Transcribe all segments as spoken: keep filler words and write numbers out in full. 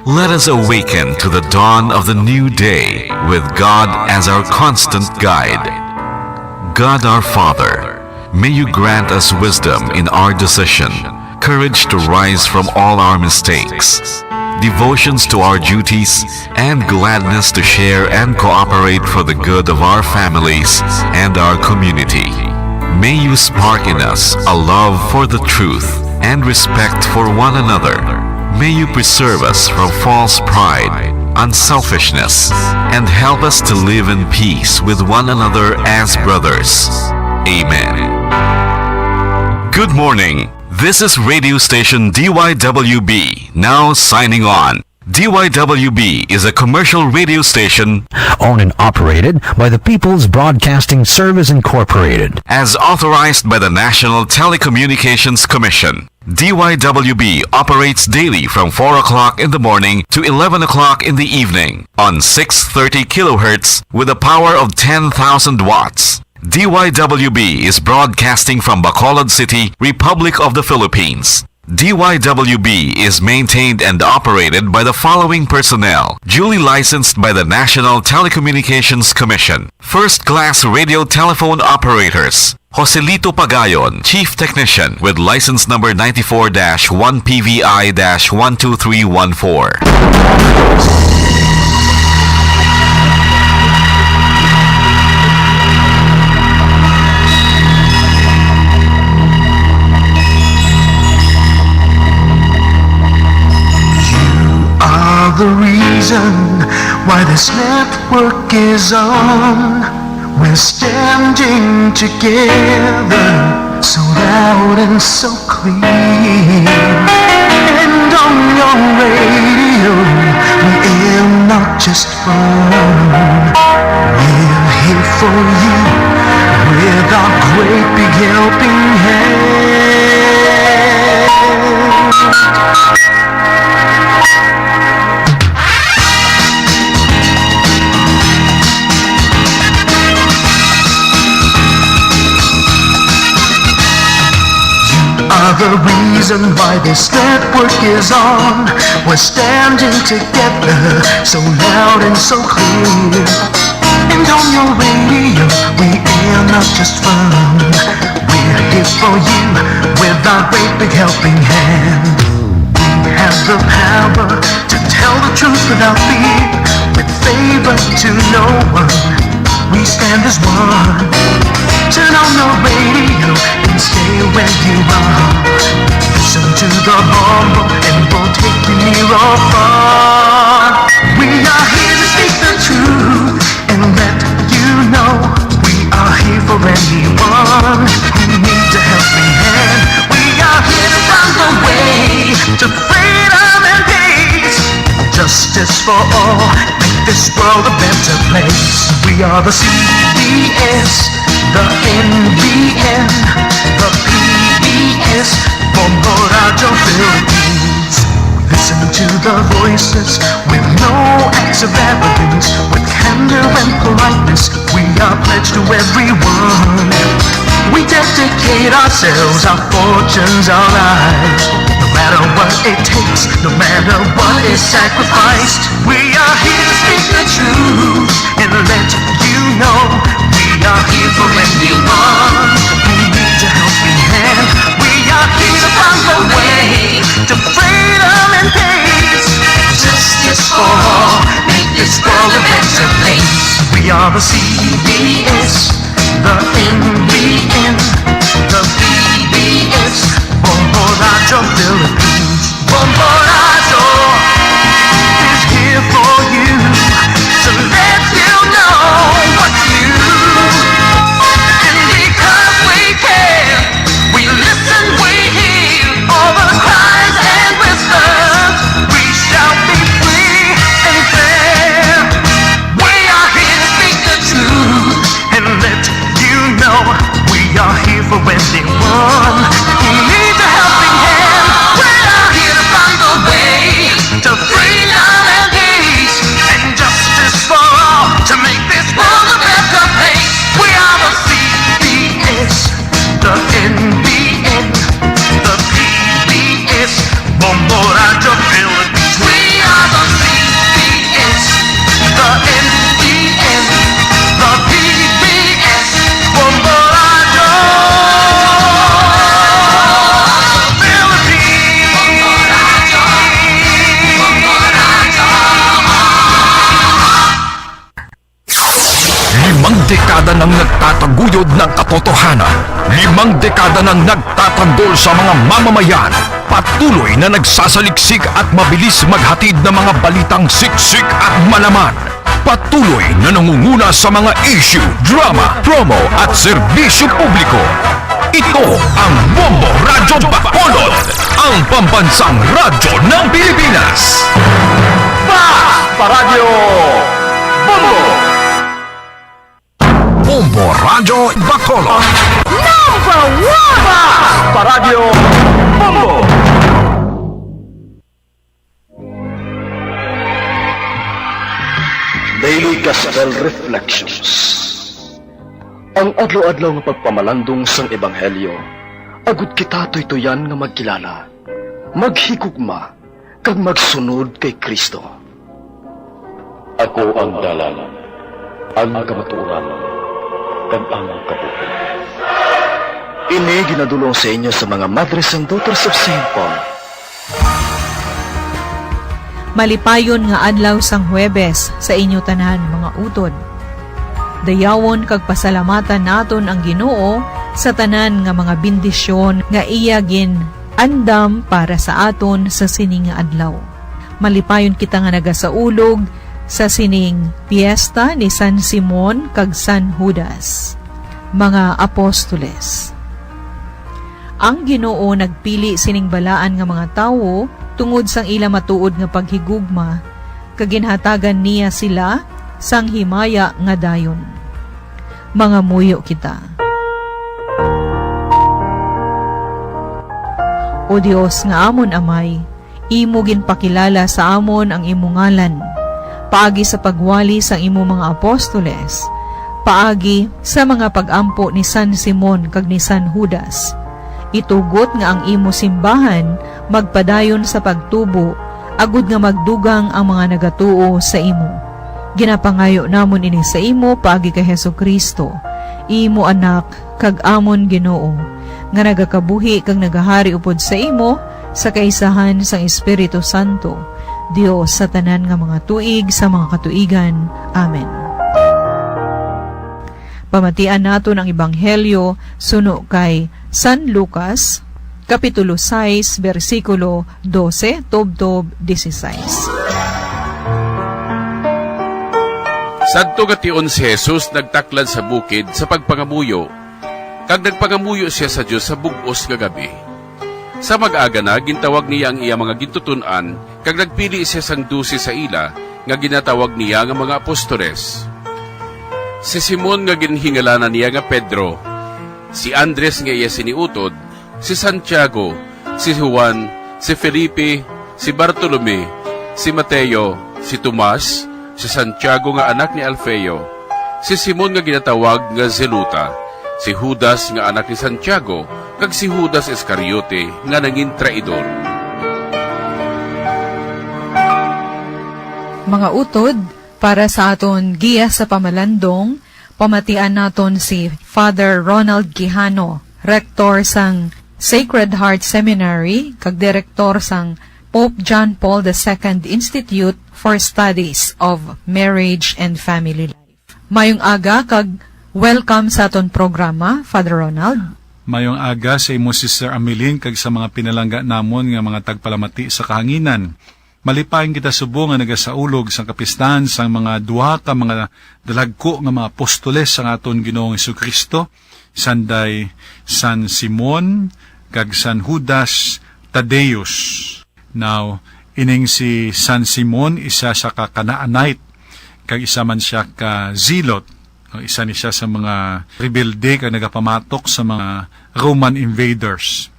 Let us awaken to the dawn of the new day with God as our constant guide. God our Father, may you grant us wisdom in our decision, courage to rise from all our mistakes, devotions to our duties, and gladness to share and cooperate for the good of our families and our community. May you spark in us a love for the truth and respect for one another. May you preserve us from false pride, unselfishness, and help us to live in peace with one another as brothers. Amen. Good morning. This is radio station D Y W B, now signing on. D Y W B is a commercial radio station owned and operated by the People's Broadcasting Service Incorporated, as authorized by the National Telecommunications Commission. D Y W B operates daily from four o'clock in the morning to eleven o'clock in the evening on six thirty kilohertz with a power of ten thousand watts. D Y W B is broadcasting from Bacolod City, Republic of the Philippines. D Y W B is maintained and operated by the following personnel, duly licensed by the National Telecommunications Commission. First class radio telephone operators. Joselito Pagayon, Chief Technician, with license number ninety-four dash one P V I dash one two three one four. You are the reason why this network is on. We're standing together, so loud and so clear. And on your radio, we air not just fun. We're here for you with our great big helping hand. Are the reason why this network is on. We're standing together, so loud and so clear. And on your radio, we air not just fun. We're here for you with our great big helping hand. We have the power to tell the truth without fear, with favor to no one. We stand as one. Turn on the radio and stay where you are. Listen to the Bombo and we'll take you near or far. We are here to speak the truth and let you know we are here for anyone who needs a helping hand. We are here to find the way to freedom and peace. Justice for all, make this world a better place. We are the C B S, the N B N, the P B S, Bombo Radyo Philippines. Listen to the voices with no acts of arrogance, with candor and politeness. We are pledged to everyone. We dedicate ourselves, our fortunes, our lives. No matter what it takes, no matter what is sacrificed, we are here to speak the truth and let you know we are here for anyone who needs a helping hand. We are here to find the way to freedom and peace. Justice for all, make this world a better place. We are the C B S, the N B N, the P B S, Bombo Radyo Philippines. Bombo Radyo is here for you to let you know what you, and because we care, we listen, we hear all the cries and whispers. We shall be free and fair. We are here to speak the truth and let you know we are here for anyone who needs a helping hand. We are here to find the way Dekada nang nagtataguyod ng katotohanan. Limang dekada nang nagtatanggol sa mga mamamayan. Patuloy na nagsasaliksik at mabilis maghatid ng mga balitang siksik at malaman. Patuloy na nangunguna sa mga issue, drama, promo at serbisyo publiko. Ito ang Bombo Radyo Bacolod, ang pambansang radyo ng Pilipinas. Fast Paradyo Bombo! Bombo Radyo Bacolod. Number one! Fast Paradyo Bombo! Daily Gospel Reflections. Ang adlaw-adlaw nga pagpamalandong sang Ebanghelyo, agud kita tuytuyan nga magkilala, maghigugma, kag magsunod kay Cristo. Ako ang dalan, ang kamatuoran, kag ang kabuhi. Ini ginadul-ong sa inyo sa mga Madres and Daughters of Saint Paul. Malipayon nga adlaw sang Huwebes sa inyo tanan, mga utod. Dayawon kag pasalamatan naton ang Ginoo sa tanan nga mga bendisyon nga iya gin-andam para sa aton sa sini nga adlaw. Malipayon kita nga nagasaulog sa sining piyesta ni San Simon kag San Judas, mga apostoles. Ang Ginoo nagpili sining balaan nga mga tawo tungod sang ila matuod nga paghigugma, kag ginhatagan niya sila sang himaya nga dayon. Mangamuyo kita. O Dios nga amon Amay, imo ginpakilala sa amon ang imo ngalan, paagi sa pagwali sang imo mga apostoles, paagi sa mga pag-ampo ni San Simon kag ni San Judas. Itugot nga ang imo simbahan magpadayon sa pagtubo, agud nga magdugang ang mga nagatuo sa imo. Ginapangayo namon ini sa imo paagi kay Jesu-Cristo, imo Anak, kag amon Ginoo, nga nagakabuhi kag nagahari upod sa imo sa kaisahan sang Espiritu Santo, Dios sa tanan nga mga tuig sa mga katuigan. Amen. Pamatian naton ang Ebanghelyo suno kay San Lucas, Kapitulo sais, bersikulo dose tubtob disisais. Sadto nga tion si Jesus nagtaklad sa bukid sa pagpangamuyo, kag nagpangamuyo sia sa Dios sa bug-os nga gab-i. Sa mag-aga na, gintawag niya ang iya mga gintuton-an, kag nagpili sia sang dose sa ila, nga ginatawag niya nga mga apostoles. Si Simon nga ginhingalanan niya nga Pedro, si Andres nga iya siniutod, si Santiago, si Juan, si Felipe, si Bartolome, si Mateo, si Tomas, si Santiago nga anak ni Alfeo, si Simon nga ginatawag nga Zelota, si Judas nga anak ni Santiago, kag si Judas Iscariote nga nangin traidor. Mga utod, para sa aton giya sa pamalandong, pamatian naton si Father Ronald Quijano, Rektor sang Sacred Heart Seminary kag Direktor sang Pope John Paul the Second Institute for Studies of Marriage and Family Life. Mayong aga kag welcome sa aton programa, Father Ronald. Mayong aga sa imo, Sister Amelin, kag sa mga pinalangga namon nga mga tagpalamati sa kahanginan. Malipayon kita subong nga nagasaulog sang kapistahan sang mga duha ka mga dalagku nga mga apostoles sang aton Ginoong Jesu-Cristo, sanday San Simon kag San Judas Tadeus. Now, ining si San Simon, isa sia ka Canaanite, kag isa man sia ka Zealot. No, isa ni sia sa mga rebelde kag nagapamatok sa mga Roman invaders.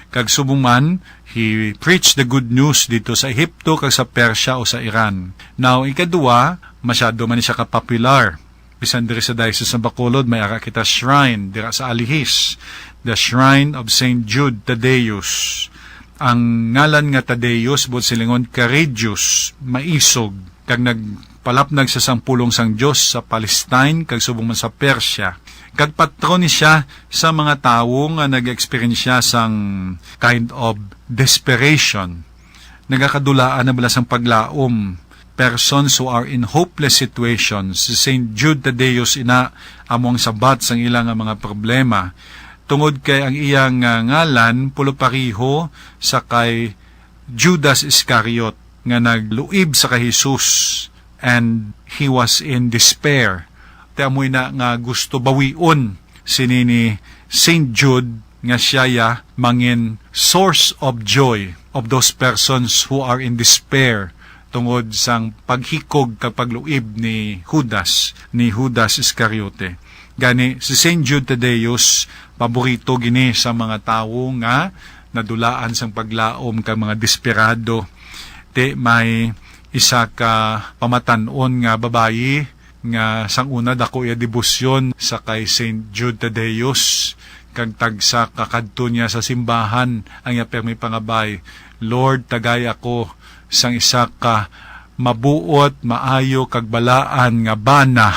Kag subong man, he preached the good news dito sa Ehipto kag sa Persia o sa Iran. Now, ikaduha, masyado man ni sia ka-popular. Bisan diri sa Diocese ng Bacolod, may ara kita shrine, dira sa Alihis, the Shrine of Saint Jude Tadeus. Ang ngalan nga Tadeus, buot silingon, courageous, maisog, kag nagpalapnag sa sang pulong sang Dios sa Palestine, kag subong man sa Persia. Kag patron ni sia sa mga tawo nga nag-eksperyensya sang kind of desperation. Nagakadulaan na bala sang paglaom. persons who are in hopeless situations. Si Saint Jude Thaddeus ina amo ang sabat sang ila nga mga problema, tungod kay ang iyang, ah, ngalan pulo pareho sa kay Judas Iscariot nga nagluib sa kay Jesus, and he was in despair. Ti amo ina nga gusto bawion sini ni Saint Jude nga siya ya mangin source of joy of those persons who are in despair tungod sang paghikog kag pagluib ni Judas, ni Judas Iscariote. Gani, si Saint Jude Thaddeus, paborito gini sa mga tawo nga nadulaan sang paglaom kag mga desperado. Ti may isa ka pamatan-on nga babayi nga sang una dako iya debosyon sa kay Saint Jude Thaddeus, kag tagsa ka kadto niya sa simbahan ang iya pirmi pangabay, "Lord, tagay ako sang isa ka mabuot, maayo, kag balaan nga bana."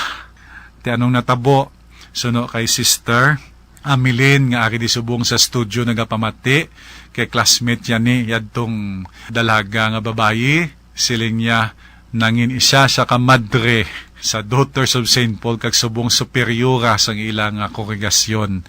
Ti anong natabo? Suno kay Sister Ameline nga ari di subong sa studio nagapamati kay classmate niya ni yadtong dalaga nga babayi. Siling niya, nangin isa siya ka madre sa Daughters of Saint Paul kag subong superiora sang ila nga kongregasyon.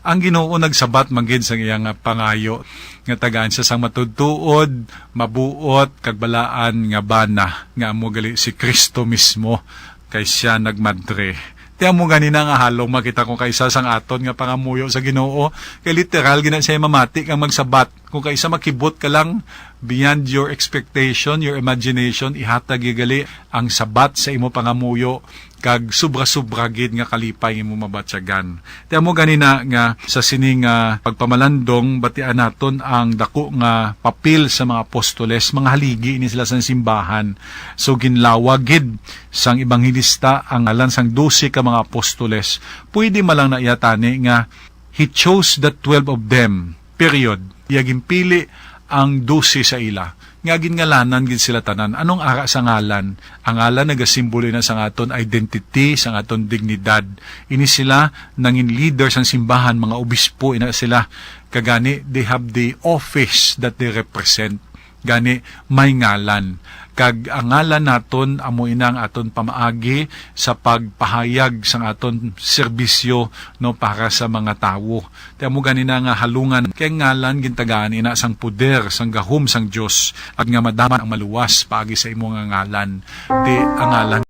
Ang Ginoo nagsabat man gid sang iya nga pangayo nga tagaan siya sang matuod-tuod, mabuot, kag balaan nga bana, nga amo gali si Cristo mismo, kay siya nagmadre. Ti amo gani na nga halong makita ko kay isa sang aton nga pangamuyo sa Ginoo, kay literal gina siya mamati kang magsabat. Kung kaisa makibot ka lang beyond your expectation, your imagination, ihatag ya gali ang sabat sa imo pangamuyo, kag sobra-sobra gid nga kalipay ang imo mabatyagan. Ti amo gani na nga sa sini nga pagpamalandong, batian naton ang dako nga papel sa mga apostoles, mga haligi ni sila sa simbahan. So, ginlawag gid sang ebanghelista ang ngalan sang dose ka mga apostoles. Pwede man lang na iya tani nga, "He chose the twelve of them." Period. Iya ginpili ang dose sa ila, nga gingalanan gid sila tanan. Anong ara sa ngalan? Ang ngalan nagasimbolo na sang aton identity, sang aton dignidad. Ini sila nangin leader sang simbahan, mga obispo ina sila. Kagani, they have the office that they represent. Gani, may ngalan. Kag ang ngalan naton amo ina ang aton pamaagi sa pagpahayag sang aton serbisyo, no, para sa mga tawo. Ti amo gani na nga halungan, kay ang ngalan gintagaan ina sang poder, sang gahom sang Dios, ag nga madaman ang maluwas paagi sa imo nga ngalan. Ti ang ngalan,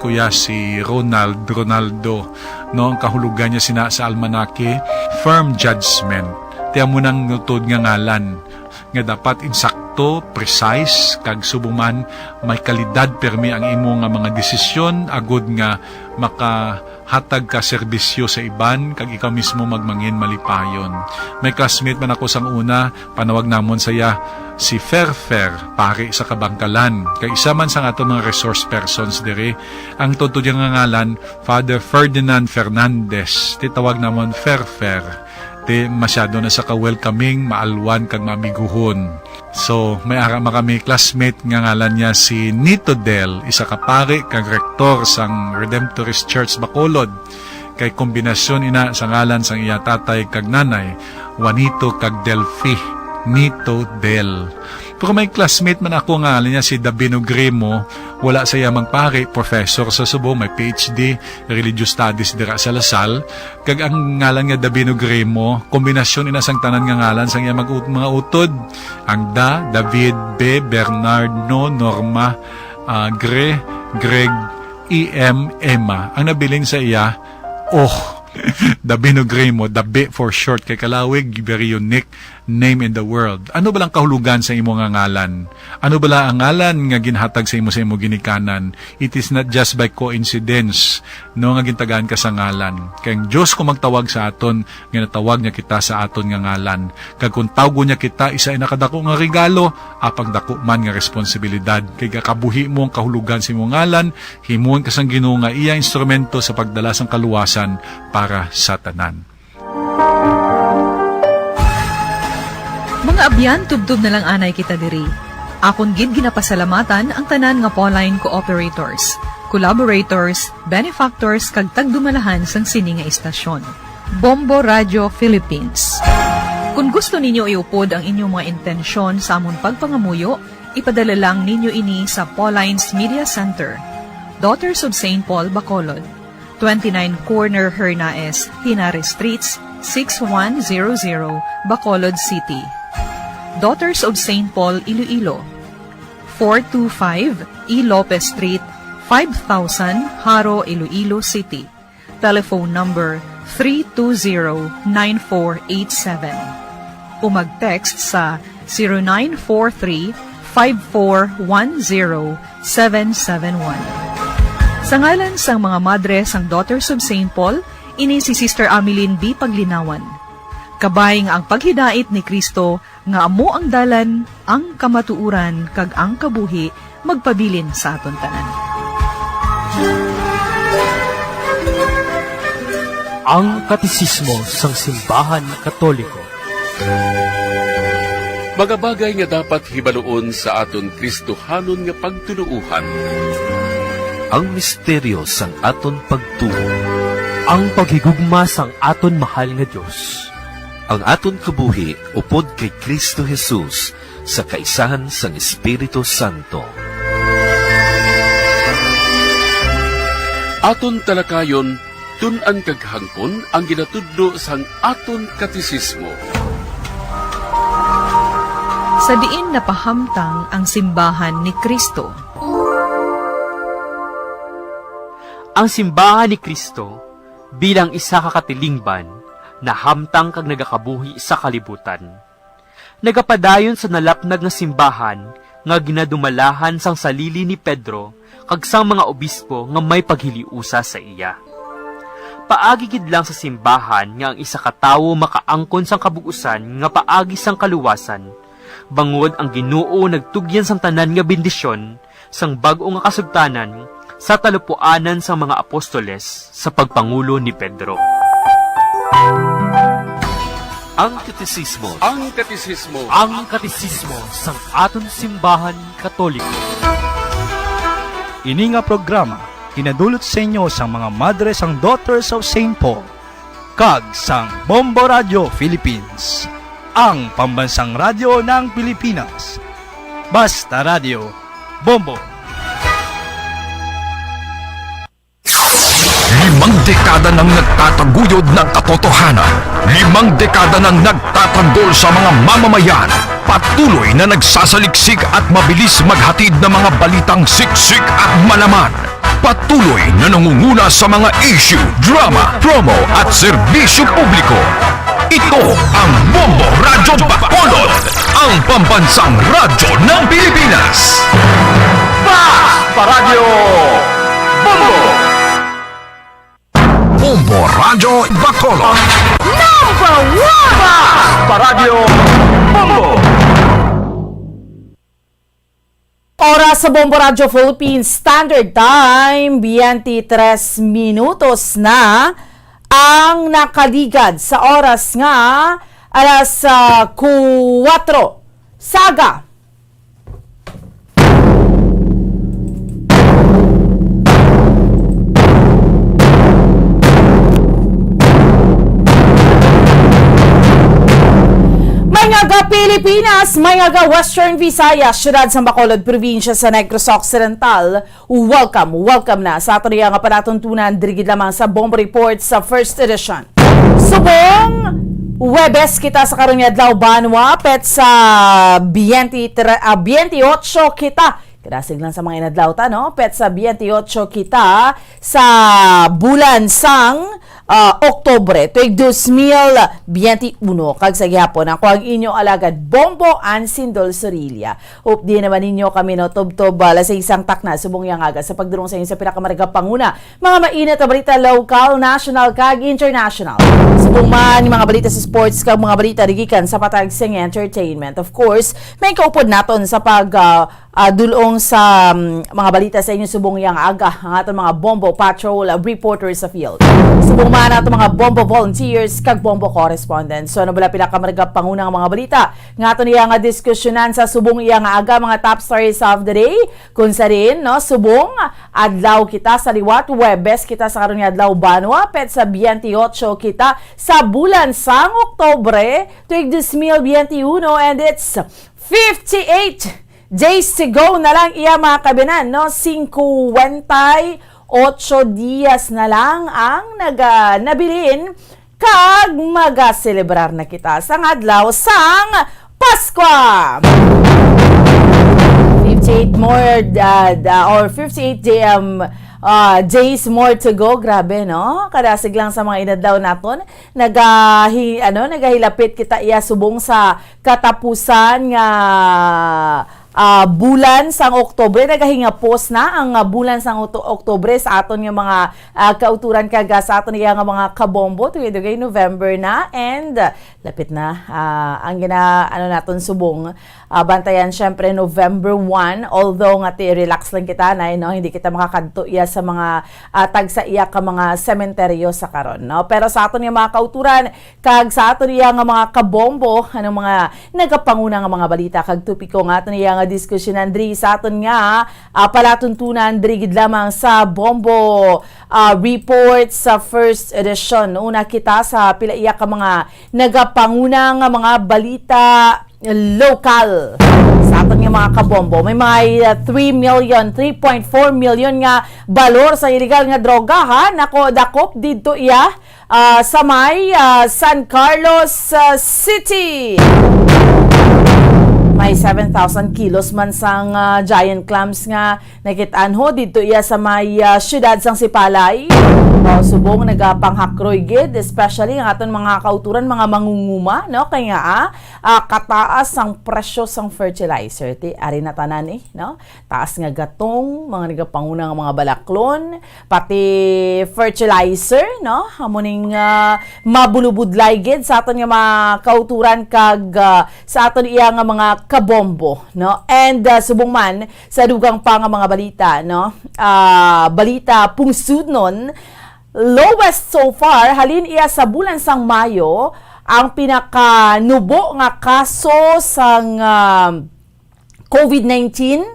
kuya, si Ronald Ronaldo, no, ang kahulogan niya sina sa almanake, firm judgment. Ti amo nang nutod nga ngalan nga dapat insakto, precise, kag subong man may kalidad pirmi ang imo nga mga desisyon, agod nga makahatag ka serbisyo sa iban, kag ikaw mismo magmangin malipayon. May classmate man ako sang una, panawag namon sa iya si Ferfer, pari sa Kabangkalan. Kay isa man sang aton mga resource persons diri. Ang tuod niya nga ngalan, Father Ferdinand Fernandez. Ti tawag namon Ferfer. Ti masyado na sa ka-welcoming, maalwan, kag maamiguhon. So, may ara man kami classmate nga ngalan niya si Nito Del, isa ka pari kag rektor sang Redemptorist Church Bacolod. Kay kombinasyon ina sa ngalan sang iya tatay kag nanay, Juanito kag Delphi. Nito Del. Pero may classmate man ako nga ngalan niya si Davino Grimo, wala sa iya magpari, professor sa subong, may P H D, religious studies dira sa Lasal, kag ang ngalan nga Davino Grimo, kombinasyon ina sang tanan nga ngalan sang iya mag-, mga utod, ang Da, David, Be, Bernard, No, Norma, ah, Gre, Greg, E M, Emma. Ang nabilin sa iya, Oh, Davino Grimo, Dabi for short, kay kalawig, very unique name in the world. Ano ba lang kahulugan sa imo nga ngalan? Ano bala ang ngalan nga ginhatag sa imo sa imo ginikanan? It is not just by coincidence, no, nga gintagaan ka sa ngalan. Kay ang Dios kung magtawag sa aton, nga natawag niya kita sa aton nga ngalan. Kag kung tawgon niya kita, isa ina kadako nga regalo, apang dako man nga responsibilidad. Kay gakabuhi mo ang kahulugan sa imong ngalan, himuon ka sang Ginoo nga iya instrumento sa pagdala sang kaluwasan para sa tanan. Mga abyan, tubtob na lang anay kita diri. Akon gid ginapasalamatan ang tanan nga Pauline cooperators, collaborators, benefactors, kag tagdumalahan sang sini nga istasyon. Bombo Radio Philippines. Kung gusto ninyo iupod ang inyong mga intensyon sa amon pagpangamuyo, ipadala lang ninyo ini sa Paulines Media Center, Daughters of Saint Paul, Bacolod, twenty-nine Corner Hernaez, Henares Streets, six one zero zero, Bacolod City. Daughters of Saint Paul, Iloilo, four two five E Lopez Street, five thousand, Jaro, Iloilo City. Telephone number three two zero nine four eight seven o mag-text sa zero nine four three five four one zero seven seven one. Sa ngalan sang mga madre sang Daughters of Saint Paul, ini si Sister Ameline B. Paglinawan. Kabay nga ang paghidait ni Cristo nga amo ang dalan, ang kamatuoran, kag ang kabuhi magpabilin sa aton tanan. Ang Katesismo sang Simbahan Katoliko. Mga bagay nga dapat hibaluon sa aton Kristohanon nga pagtuloohan. Ang misteryo sang aton pagtuo. Ang paghigugma sang aton mahal nga Dios. Ang aton kabuhi upod kay Kristo Jesus sa kaisahan sang Espiritu Santo. Aton talakayon, tun-an kag hangpon ang ginatudlo sang aton katesismo. Sa diin napahamtang ang simbahan ni Cristo? Ang simbahan ni Cristo, bilang isa ka katilingban, nahamtang kag nagakabuhi sa kalibutan. Nagapadayon sa nalapnag nga simbahan nga ginadumalahan sang salili ni Pedro kag sang mga obispo nga may paghiliusa sa iya. Paagi gid lang sa simbahan nga ang isa ka tawo makaangkon sang kabug-usan nga paagi sang kaluwasan, bangod ang Ginoo nagtugyan sang tanan nga bendisyon sang bag-o nga kasugtanan sa talupuanan sang mga apostoles sa pagpangulo ni Pedro. Ang Katesismo. Ang Katesismo. Ang Katesismo sang aton simbahan Katoliko. Ini nga programa ginadulot sa inyo sang mga madre sang Daughters of Saint Paul kag sang Bombo Radio Philippines, ang pambansang radyo ng Pilipinas. Basta Radio, Bombo. Limang dekada nang nagtataguyod ng katotohanan. Limang dekada nang nagtatanggol sa mga mamamayan. Patuloy na nagsasaliksik at mabilis maghatid ng mga balitang siksik at malaman. Patuloy na nangunguna sa mga issue, drama, promo, at serbisyo publiko. Ito ang Bombo Radyo Bacolod, ang pambansang radyo ng Pilipinas. Basta Radyo Bombo! Bombo Radyo Bacolod. Number one! Basta Radyo Bombo! Oras sa Bombo Radyo Philippines Standard Time, twenty-three minutos na ang nakaligad sa oras nga alas, ah, kuwatro sa aga. May nga ga Pilipinas, may nga ga Western Visayas, siyudad sa Bacolod, probinsya sa Negros Occidental. Welcome, welcome na sa aton nga palatuntunan diri gid lamang sa Bombo Report sa first edition. Subong Huwebes kita sa karon nga adlaw, banwa, petsa twenty-three, ah, twenty-eight kita. Kadasig lang sa mga inadlaw ta, no? Petsa twenty-eight kita sa bulan sang, ah, Oktubre, tuig dos mil twenty-uno. Kag sa gihapon, ako ang inyo alagad, Bombo Ansindol Sorilla. Updi naman ninyo kami, no, tubtob, ah, alas sais sang takna subong yang aga sa pagdulong sa inyo sa pinakamaragap panguna, mga mainit na balita, lokal, national, kag international. Subong man yung mga balita sa sports kag mga balita gikan sa patag sing entertainment. Of course, may kaupod naton sa pag, ah, ah, dulong sa, mm, mga balita sa inyo subong yang aga, ang aton mga Bombo Patrol, ah, reporters sa field. Subong man aton mga Bombo volunteers kag Bombo correspondents. So, ano bala pila ka mga pangunang mga balita nga aton iya nga diskusyonan sa subong iya nga aga, mga top stories of the day? Kung sa rin, no, subong adlaw kita sa liwat, Huwebes kita sa karon nga adlaw, banwa, petsa twenty-eight kita sa bulan sang Oktobre, tuig dos mil twenty-uno, and it's fifty-eight days to go na lang iya, mga kabinan, no? Singkwenta y ocho dias na lang ang naga-, nabilin, kag magaselebrar na kita sang adlaw sang Paskwa. Fifty-eight more, uh, uh, or fifty-eight day, um, uh, days more to go. Grabe, no? Kadasig lang sa mga inadlaw naton. Nagahi-, ano, nagahilapit kita iya subong sa katapusan nga, ah, bulan sang Oktubre. Nagahingapos na ang, ah, bulan sang Oktu-, Oktubre sa aton nga mga, ah, kauturan, kag, ah, sa aton iya nga mga kabombo. Dugay-dugay November na, and, ah, lapit na, ah, ang gina-, ano naton subong, ah, bantayan, syempre, November one, although nga ti relax lang kita, nay, no? Hindi kita makakadto iya sa mga, ah, tagsa iya ka mga sementeryo sa karon, no? Pero sa aton nga mga kauturan, kag sa aton iya nga mga kabombo, anong mga nagapanguna nga mga balita kag topiko nga aton iya nga diskusyonan diri sa aton nga, ah, palatuntunan diri gid lamang sa Bombo, ah, Report sa first edition. Una kita sa pila iya ka mga nagapanguna nga mga balita lokal. Sa aton nga mga kabombo, may mga, ah, three million, three point four million nga balor sa illegal nga droga, ha, nako, dakop didto iya, ah, sa may, ah, San Carlos, ah, City. May seven thousand kilos man sang, ah, giant clams nga nakit-an ho didto iya sa may, ah, siyudad sang Sipalay. O, subong nagapanghakroy gid, especially ang aton mga kauturan, mga mangunguma, no? Kay nga, ah, ah, kataas ang presyo sang fertilizer. Ti, ari na tanan, eh, no? Taas nga gatong, mga nagapanguna nga mga balaklon, pati fertilizer, no? Amo ning, ah, mabulubudlay gid sa aton nga mga kauturan kag, ah, sa aton iya nga mga kabombo, no? And, ah, subong man sa dugang pa nga mga balita, no? Ah, balita pungsudnon, lowest so far, halin iya sa bulan sang Mayo, ang pinakanubo nga kaso sang, ah, covid nineteen,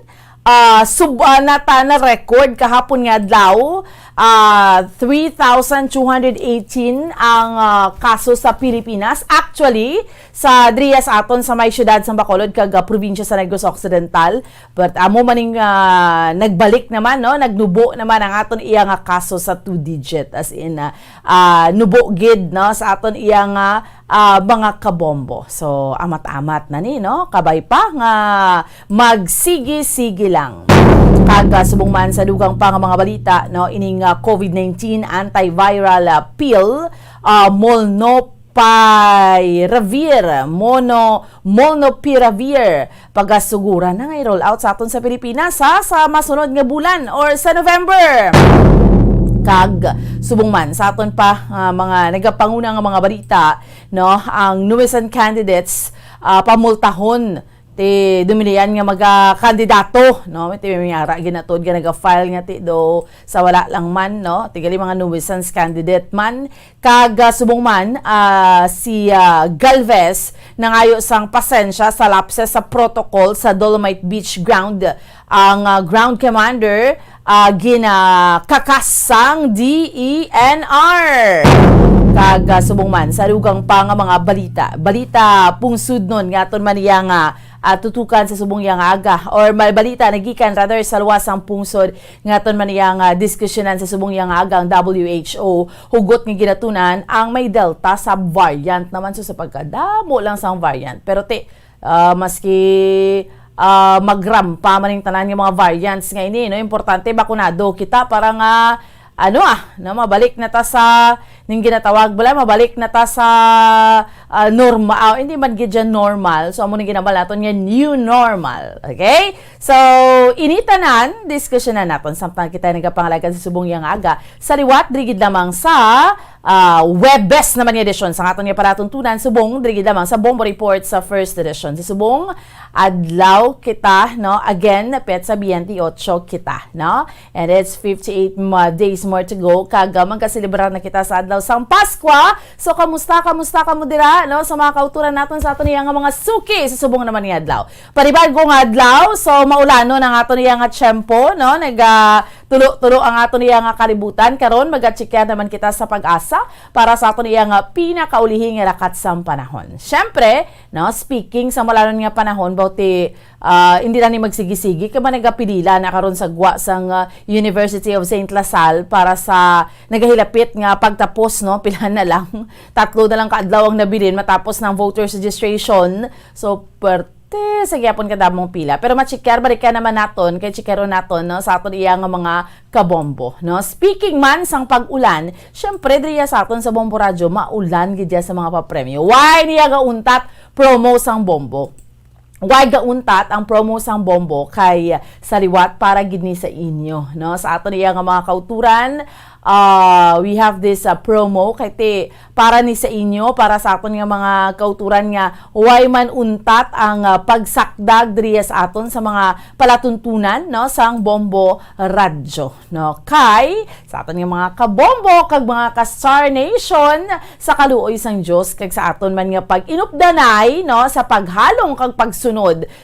ah, sub-, ah, nata-, na-record kahapon nga adlaw, ah, three thousand two hundred eighteen ang, ah, kaso sa Pilipinas. Actually, sa diriya sa aton sa may siyudad sa Bacolod kag, ah, probinsya sa Negros Occidental, but amo maning, ah, nagbalik naman, no, nagnubo naman ang aton iya nga kaso sa two digit, as in, ah, ah, nubo gid, no, sa aton iya nga, ah, mga kabombo. So, amat-amat na ni, no? Kabay pa nga magsigi-sigi lang. Kag, ah, subong man sa dugang pa nga mga balita, no, ining, ah, covid nineteen antiviral, ah, pill, ah, molnupiravir, mono-, molnupiravir, pagasuguran na nga i-roll out sa aton sa Pilipinas, ha, sa masunod nga bulan or sa November. Kag subong man sa aton pa, ah, mga nagapanguna nga mga balita, no, ang nuisan candidates, ah, pamultahon ti dumilian nga mga kandidato, no? Ti may ara ginatod nga naga-file nga ti do sa wala lang man, no? Ti gali mga nuisance candidate man. Kag, ah, subong man, ah, si, ah, Galvez nangayo sang pasensya sa lapses sa protocol sa Dolomite Beach Ground. Ang, ah, ground commander, ah, ginakakas sang D E N R. Kag, ah, subong man sa dugang pa nga mga balita, balita pungsudnon nga aton man iya nga, ah, tutukan sa subong iya nga aga, or may balita nagikan rather sa luwas sang pungsod nga aton man iya nga diskusyonan sa subong iya nga aga, ang W H O, hugot nga ginatun-an ang may Delta sub-variant naman. So, sa pagkadamo lang sang variant. Pero ti, ah, maski, ah, magrampa man ning tanan nga mga variants nga ini, no? Importante bakunado kita para nga, ano, ah, no, mabalik na ta sa ning ginatawag bala, mabalik na ta sa, ah, normal. Ah, hindi man gid siya normal. So, amo ning ginabal naton nga new normal. Okay? So, ini tanan, diskusyonan naton samtang kita nagapangalagan sa subong iya nga aga. Sa liwat, diri gid lamang sa Ah, Webes naman nga edisyon sa aton nga palatuntunan subong diri gid lamang sa Bombo Report sa First Edition. Sa subong adlaw kita, no? Again, petsa twenty-eight kita, no? And it's fifty-eight ma-, days more to go kag, ah, magkaselebrar na kita sa adlaw sang Paskwa. So, kamusta, kamusta kamo dira, no? Sa mga kauturan naton sa aton iya nga mga suki sa subong naman nga adlaw. Panibagong adlaw, so maulanon ang aton iya nga tiyempo, no? Naga tulo-tulo ang aton iya nga kalibutan. Karon, magatsikya naman kita sa PAGASA para sa aton iya nga pinakaulihi nga lakat sang panahon. Siyempre, no, speaking sa maulanon nga panahon, bauti, ah, hindi lang ni magsigi-sigi, kay managapilila na karon sa gwa sang, ah, University of Saint La Salle para sa nagahilapit nga pagtapos, no, pila na lang, tatlo na lang ka adlaw ang nabilin matapos ng voters registration. So, pwerte sa gyapon kadamong pila. Pero machikyar, balikan naman naton, kay chikyaron naton, no, sa aton iya nga mga kabombo, no? Speaking man sang pag-ulan, syempre, diriya sa aton sa Bombo Radyo, maulan gid ya sa mga papremyo. Why niya gauntat promo sang Bombo? Why gauntat ang promo sang Bombo kay sa liwat para gid ni sa inyo, no? Sa aton iya nga mga kauturan, ah, we have this, ah, promo kay ti para ni sa inyo, para sa aton nga mga kauturan nga way man untat ang, ah, pagsakdag diri sa aton sa mga palatuntunan, no, sang Bombo Radyo, no? Kay sa aton nga mga kabombo kag mga ka-Star Nation, sa kaluoy sang Dios kag sa aton man nga pag-inupdanay, no, sa paghalong kag pagsunod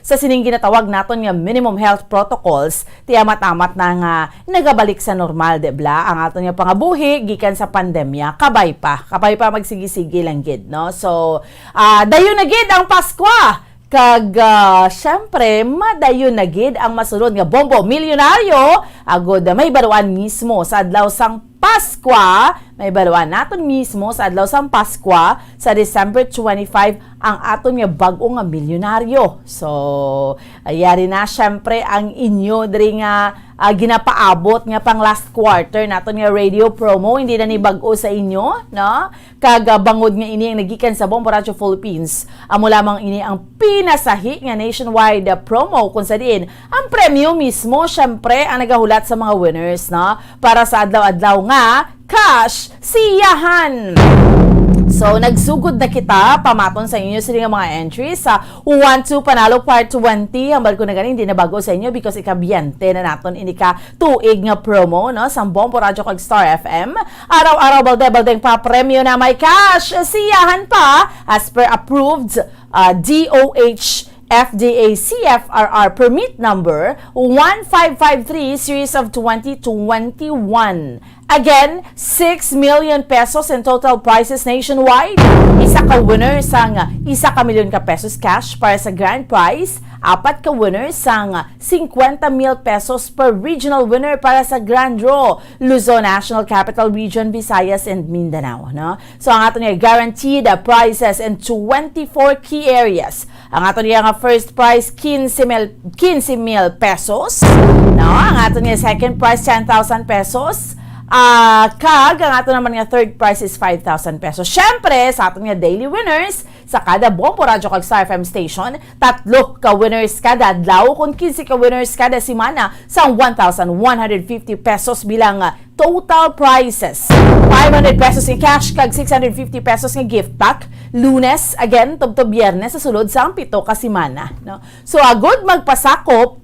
sa sining ginatawag naton nga minimum health protocols, ti amat-amat na nga nagabalik sa normal, di bala, ang aton nga pangabuhi gikan sa pandemya. Kabay pa, kabay pa, magsigi-sigi lang gid, no? So, ah, dayon na gid ang Paskwa! Kag, ah, syempre, madayon na gid ang masunod nga Bombo Milyonaryo, agod, ah, mahibaluan mismo sa adlaw sang Paskwa, mahibaluan naton mismo sa adlaw sang Paskwa, sa December twenty-five, ang aton nga bag-o nga milyonaryo. So, yari na, syempre, ang inyo diri nga, ah, ginapaabot nga pang last quarter naton nga radio promo, hindi na ni bag-o sa inyo, no? Kag, ah, bangod nga ini ang nagikan sa Bombo Radyo Philippines, amo lamang ini ang pinasahi nga nationwide, ah, promo, kung sa diin ang premyo mismo, syempre, ang nagahulat sa mga winners, no? Para sa adlaw-adlaw nga cash siyahan. So, nagsugod na kita pamaton sa inyo sini nga mga entries sa One Two Panalo Part twenty. Hambal ko na gani, hindi na bag-o sa inyo because ikabyente na naton ini ka tuig nga promo, no, sang Bombo Radyo kag Star F M. Araw-araw, balde-baldeng papremyo na may cash siyahan pa as per approved, ah, D O H F D A C F R R permit number one five five three series of twenty twenty-one. Again, six million pesos in total prizes nationwide. Isa ka winner sang isa ka milyon ka pesos cash para sa grand prize. Apat ka winner sang singkwenta mil pesos per regional winner para sa grand draw, Luzon, National Capital Region, Visayas, and Mindanao, no? So, ang aton nga guaranteed, uh, prizes in twenty-four key areas. Ang aton nga first prize, quince mil, quince mil pesos, no? Ang aton nga second prize, ten thousand pesos. Ah, kag ang aton naman nga third prize is five thousand pesos. Syempre, sa aton nga daily winners, sa kada Bombo Radyo kag Star F M station, tatlo ka winners kada adlaw, kon quince ka winners kada semana, sa one thousand one hundred fifty pesos bilang, ah, total prizes. Five hundred pesos in cash kag six hundred fifty pesos nga gift pack. Lunes, again, tubtob Biyernes sa sulod sang pito ka semana, no? So, agud magpasakop,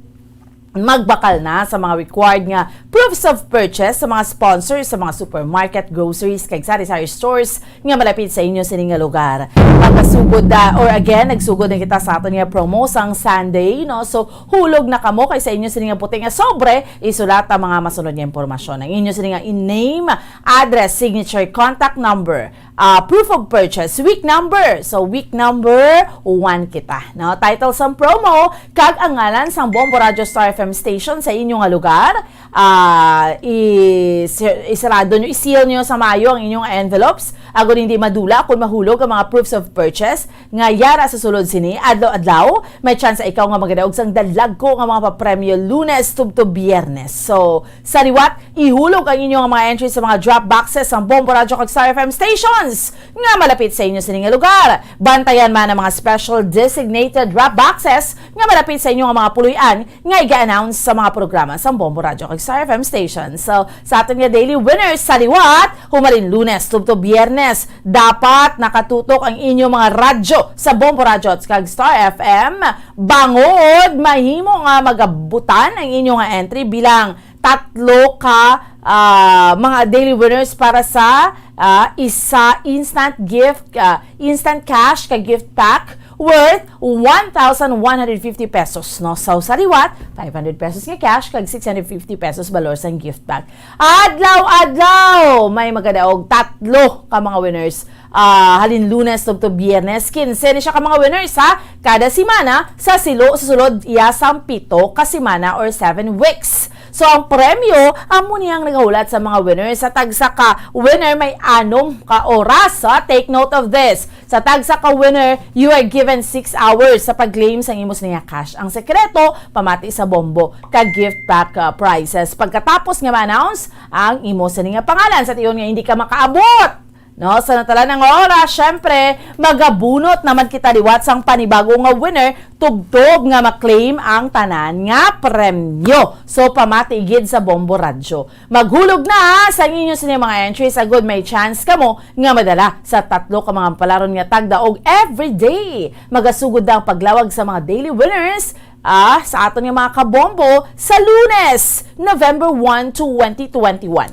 magbakal na sa mga required nga proofs of purchase sa mga sponsors sa mga supermarket, groceries, kag sari-sari stores nga malapit sa inyo sini nga lugar. Magpasugod na, or again, nagsugod na kita sa aton nga promo sang Sunday, no? So, hulog na kamo kay sa inyo sini nga puti nga sobre, isulat ang mga masunod nga impormasyon. Ang inyo sini nga in-, name, address, signature, contact number, ah, proof of purchase, week number. So, week number one kita, no? Title sang promo, kag ang ngalan sang Bombo Radyo Star F M station sa inyo nga lugar. Ah, i-, isarado nyo, i-seal nyo sa mayo ang inyong envelopes. Agod hindi madula kon mahulog ang mga proofs of purchase nga yara sa sulod sini adlaw-adlaw, may tsansa ikaw nga magadaog sang dalagko nga mga papremyo Lunes tubtob Biyernes. So, sa liwat, ihulog ang inyo nga mga entry sa mga drop boxes sang Bombo Radyo kag Star F M stations nga malapit sa inyo sini nga lugar. Bantayan man ang mga special designated drop boxes nga malapit sa inyo nga mga puloy-an nga iga-announce sa mga programa sang Bombo Radyo kag Star F M station. So, sa aton nga daily winners sa liwat, humarin Lunes tubtob Biyernes, dapat nakatutok ang inyo mga radyo sa Bombo Radyo at kag Star F M. Bangod mahimo nga magabutan ang inyo nga entry bilang tatlo ka, ah, mga daily winners para sa, ah, isa instant gift, ah, instant cash ka gift pack worth one thousand one hundred fifty pesos, no? So, sa liwat, five hundred pesos nga cash kag six hundred fifty pesos balor sang gift pack. Adlaw-adlaw, may magadaog tatlo ka mga winners. Ah, halin Lunes tubtob Biyernes, kinse ni siya ka mga winners, ha? Kada semana, sa silo, sa sulod iya sang pito ka semana or seven weeks. So, ang premyo, amo niyang nagahulat sa mga winners. Sa tagsa ka winner, may anom ka oras, ha? Take note of this. Sa tagsa ka winner, you are given six hours sa pag-claim sang imo sini nga cash. Ang sekreto, pamati sa Bombo ka gift pack, ah, prizes. Pagkatapos nga ma-announce ang imo sini nga pangalan, sa tion nga hindi ka makaabot, no, sa natalan nga oras, syempre, magabunot naman kita liwat sang panibago nga winner, tubtob nga ma-claim ang tanan nga premyo. So, pamati gid sa Bombo Radyo. Maghulog na sa inyo sini mga entries, agod may chance kamo nga madala sa tatlo ka mga palaron nga tagdaog everyday. Magasugod na ang paglawag sa mga daily winners, ah, sa aton nga mga kabombo sa Lunes, November one, twenty twenty-one.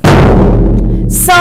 So,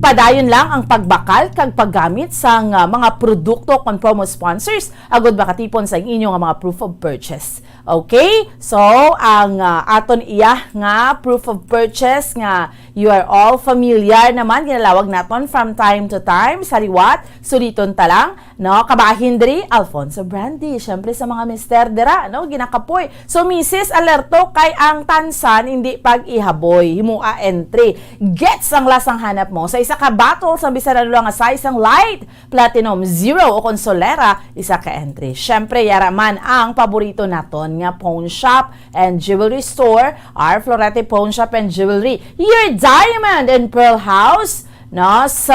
padayon lang ang pagbakal kag paggamit sang, ah, mga produkto kon promo sponsors agod makatipon sa inyo nga mga proof of purchase. Okay? So, ang, ah, aton iya nga proof of purchase nga you are all familiar naman, ginalawag naton from time to time sa liwat. Suliton ta lang, no? Kabahin diri, Alfonso Brandy. Siyempre, sa mga mister dira, no? Ginakapoy. So, misis, alerto kay ang tansan hindi pag-ihaboy. Himoa entry. Gets ang lasang hanap mo. Sa isa ka bottle, sa bisan ano lang nga size, ang light, platinum, zero, o kon solera, isa ka entry. Siyempre, yara man ang paborito naton nga pawn shop and jewelry store, R Florete Pawn Shop and Jewelry, your diamond and pearl house, no? So,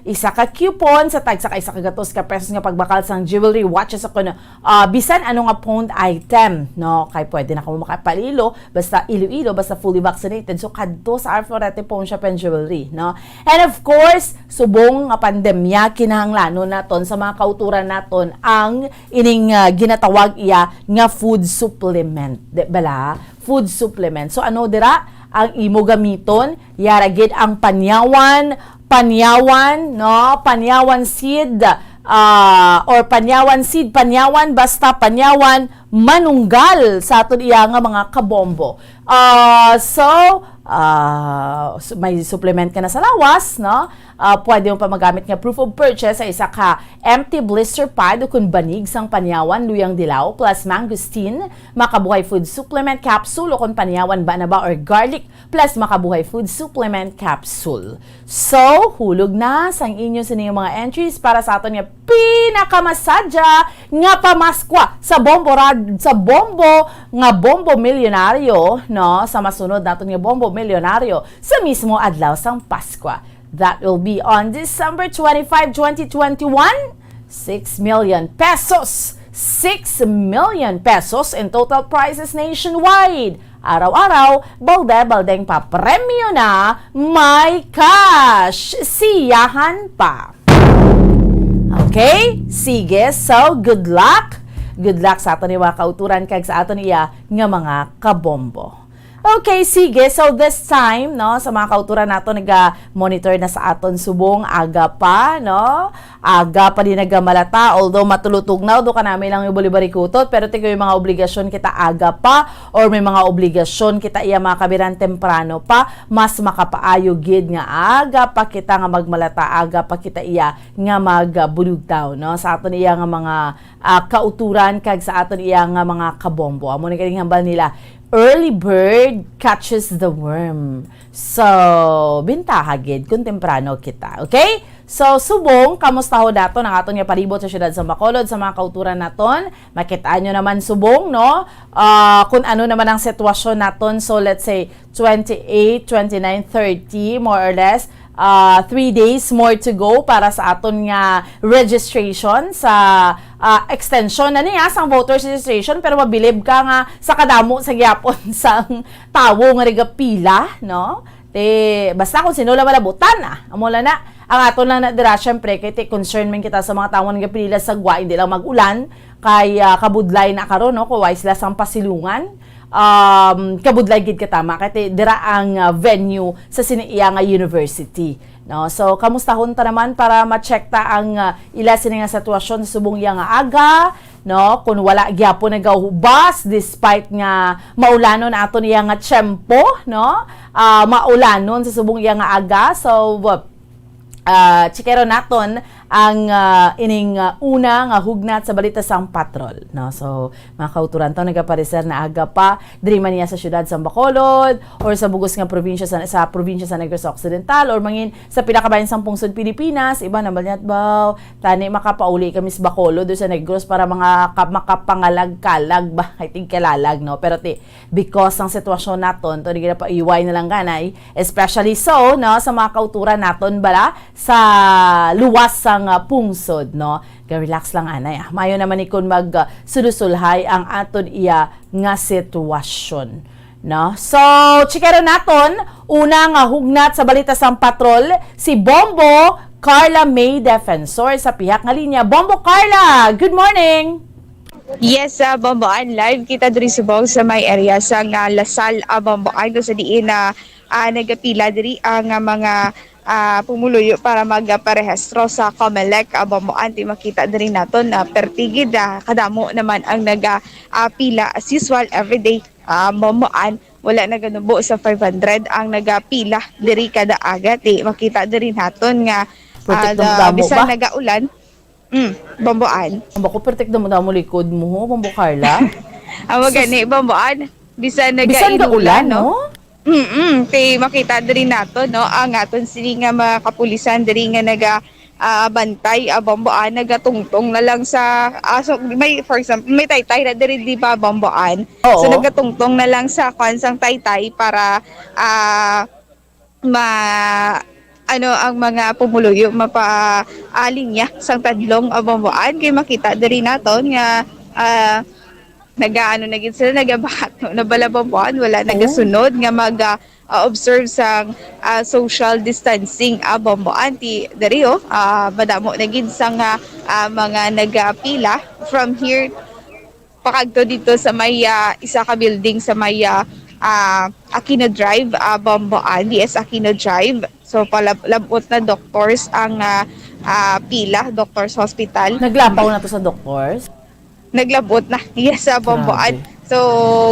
isa ka coupon sa tagsa ka isa ka gatos ka pesos nga pagbakal sang jewelry, watches, o kon, ah, bisan ano nga pawned item, no? Kay pwede na kamo makapalilo, basta Iloilo, basta fully vaccinated. So, kadto sa R Florete Pawn Shop and Jewelry, no? And of course, subong nga pandemya, kinahanglanon naton sa mga kauturan naton ang ining, ah, ginatawag iya nga food supplement. Di bala? Food supplement. So, ano dira ang imo gamiton? Yara gid ang panyawan, panyawan, no? Panyawan seed, ah, or panyawan seed, panyawan, basta panyawan, manunggal sa aton iya nga mga kabombo. Ah, so, ah, su-, may supplement ka na sa lawas, no? Ah, pwede mo pa magamit nga proof of purchase sa isa ka empty blister pad ukon banig sang panyawan, luyang dilaw, plus mangosteen, makabuhay food supplement capsule ukon panyawan banaba or garlic, plus makabuhay food supplement capsule. So, hulog na sang inyo sini nga mga entries para sa aton nga pinakamasadya nga pamaskwa sa Bombo Rad-, sa Bombo nga Bombo Milyonaryo, no? Sa masunod naton nga Bombo Milyonaryo sa mismo adlaw sang Paskwa. That will be on December twenty-five, twenty twenty-one. Six million pesos. Six million pesos in total prizes nationwide. Araw-araw, balde-baldeng papremyo na may cash. Siyahan pa. Okay? Sige. So, good luck. Good luck sa aton nga mga kauturan kag sa aton iya nga mga kabombo. Okay, sige. So, this time, no, sa mga kauturan naton, naga-monitor na sa aton subong, aga pa, no? Aga pa din nagamalata, although matulutugnaw, do kanami lang yung balibarikutot, pero tigo yung mga obligasyon kita aga pa, or may mga obligasyon kita iya mga kabiran temprano pa, mas makapaayo gid nga aga pa kita nga magmalata, aga pa kita iya nga magbulugtaw, no? Sa aton iya nga mga, ah, kauturan kag sa aton iya nga mga kabombo. Amo ni kaning hambal nila, "Early bird catches the worm." So, bintaha gid kung temprano kita, okay? So, subong, kamusta ho naton ang aton nga palibot sa siyudad sa Bacolod, sa mga kauturan naton? Makita nyo naman subong, no? Ah, kung ano naman ang sitwasyon naton. So, let's say, twenty-eight, twenty-nine, thirty, more or less, ah, three days more to go para sa aton nga registration sa, ah, extension na niya sang voters registration, pero mabilib ka nga sa kadamo sa gyapon sang tawo nga nagapila, no? Te, basta kung sino lang malabutan, ah. Amo lang na. Ang aton lang na dira, syempre, kay ti concern man kita sa mga tawo nga nagapila sa gwa, hindi lang mag-ulan, kay, ah, kabudlay na karon, no? Kung wala sila sang pasilungan, um, kabudlay gid ka tama, kay ti dira ang, ah, venue sa sini iya nga university, no? So, kamustahon ta naman para ma-check ta ang, ah, ila sini nga sitwasyon sa subong iya nga aga, no? Kung wala gyapon nagahubas, despite nga maulanon aton iya nga tiyempo, no? Ah, maulanon sa subong iya nga aga. So, ah, chikero naton ang, ah, ining, ah, una nga hugnat sa balita sang patrol, no? So, mga kauturan, to nagapareser na aga pa diri man niya sa siyudad sang Bacolod or sa bugos nga probinsya sa, sa probinsya sa Negros Occidental or mangin sa pila ka bahin sang pungsod Pilipinas, iba na Balñatbaw, tani makapauli kami sa Bacolod o sa Negros para mga ka-, makapangalag-kalag ba? I think kalalag, no? Pero ti, because ang sitwasyon naton, to, di gina pa iway na lang ganay, especially so, no, sa mga kauturan naton bala sa luwas sang, ah, pungsod, no? Ga-relax lang anay, ah. Mayo naman ni kun mag, ah, sulusulhay ang aton iya nga sitwasyon, no? So, chikero naton, una nga hugnat sa balita sang patrol, si Bombo Carla May Defensor sa pihak nga linya. Bombo Carla, good morning! Yes, ah, Bomboan, live kita diri subong sa may area sang, ah, Lasal, ah, Bomboan, kung sa diin na, ah, nagapila diri ang, ah, mga, ah, pumuluyo para magparehistro sa Comelec, ah, Bomboan. Ti makita diri naton na perti gid, ah, kadamo naman ang naga, ah, pila as usual everyday, ah, Bomboan. Wala naganubo sa five hundred ang nagapila diri kada aga. Ti makita diri naton nga, ah, Pertik da-, damo-damo bisan ba? Nagaulan, Mm, Bomboan. Ang bako, pertik damo-damo likod mo, ho, Bombo Carla. Amo Sus. Gani, Bomboan. Bisan Bisan nagainulan, gaulan, no? No? Mm-mm. Kay makita diri nato, no, ang aton sini nga mga kapulisan diri nga naga, ah, bantay, ah, Bomboan, nagatungtong na lang sa, ah, so, may, for example, may taytay na diri, di ba, Bomboan? Oo. So, nagatungtong na lang sa kwan sang taytay para, ah, ma-, ano, ang mga pumuluyo mapa-, ah, linya sang tadlong, ah, Bomboan, kay makita diri naton nga, ah, nagaano na gid sila, nagabahat na bala, Bomboan, wala Oo. Nagasunod nga mag, ah, ah, observe sang, ah, social distancing, ah, Bomboan. Ti diri, oh, ah, madamo na gid sang, ah, ah, mga nagapila from here pakadto dito sa may, ah, isa ka building sa may, ah, ah, Aquino Drive, ah, Bomboan, D S Aquino Drive. So, palab-, labot na doctors ang, ah, ah, pila, doctors hospital. Naglapaw na to sa doctors? Naglabot na. Yes, sa Bomboan. Grabe. So,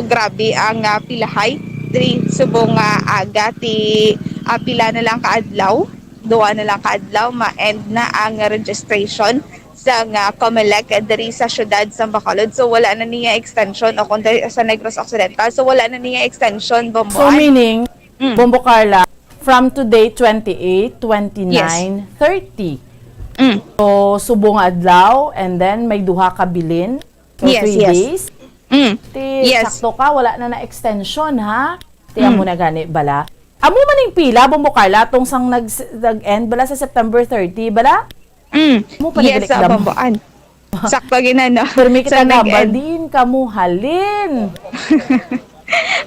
grabe ang, ah, pilahay. Diri, subong nga aga, ti, ah, pila na lang ka adlaw, duwa na lang ka adlaw, ma-end na ang registration sang, ah, Comelec diri sa siyudad sa Bacolod. So, wala na niya extension o kung diri sa Negros Occidental. So, wala na niya extension, So, Bomboan. Meaning, Mm. Bombo Carla, from today, twenty-eight, twenty-nine, Yes. thirty. Mm. So, subong nga adlaw, and then may duha ka bilin. So, Yes, three yes. days. Mm. Ti, Yes. sakto ka, wala na na extension, ha? Ti, Mm. amo na gani bala. Amo man ning pila, Bombo Carla, tong sang nag-, nag-end bala sa September thirty, bala? Mm. Mo pa Yes, nagreklamo. Sa Bomboan. Sakto gid na, no? Permi kita Sa nag-, gabal, diin ka mo halin.